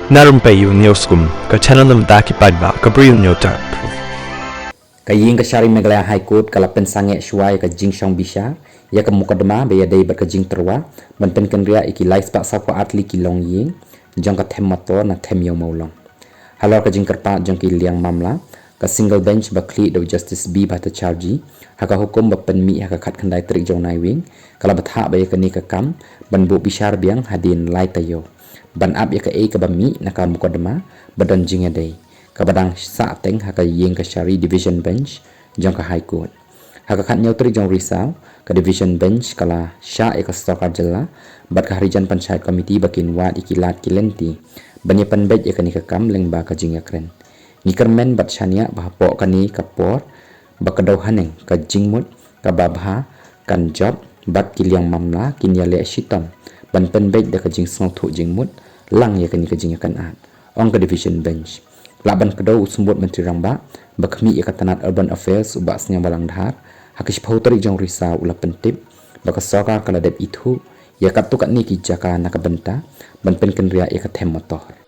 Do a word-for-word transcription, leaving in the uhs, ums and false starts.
Na rympei u News Kum, ka channel na bynta ki paidbah ka Bri u Newtap. Ka Iingkashari Meghalaya High Court ka la pynsangeh shuwa ïa ka jingshong bishar ïa ka mukotduma ba ïadei bad ka jingtyrwa ban pynkynriah ïa ki lai spah saw phew ar tylli ki longïing jong ka them motor na them ïew Mawlong. Halor ka jingkyrpad jong ki liang mamla, ka single bench ba khlieh da u Justice B Bhattacharjee ha ka hukum ba pynmih ha ka khatkhyndai tarik jong u Naiwieng ka la bthah ba ïa kane ka kam ban buh bishar biang hadien lai taïew ban ap ïa kaei kaba mih na ka mukotduma ba don jingïadei, kaba dang sah teng ha ka Iingkashari Division Bench jong ka High Court. Ha ka khathynñiew tarik jong u Risaw, ka Division Bench ka la shah ïa ka sorkar jylla bad ka Harijan Panchayat Committee ba kin wad ïa ki lad ki lynti ban ïa pynbeit ïa kane ka kam lyngba ka jingïakren. Ngi kyrmen bad shaniah ba hapoh kane ka por ba kdew haneng, ka jingmut kaba bha kan jop bad ki liang mamla kin ïaleh shitom ban pynbeit da ka jingsngewthuh jingmut lang ïa kane ka jingïakynad, ong ka Division Bench. Lah ban kdew, u Symbud Myntri Rangbah ba khmih ïa ka tnat Urban Affairs, u Bah Sniawbhalang Dhar, ha ka shiphew tarik jong u Risaw u la pyntip ba ka sorkar ka la dep ithuh ïa katto katne ki jaka na ka bynta ban pynkynriah ïa ka them motor.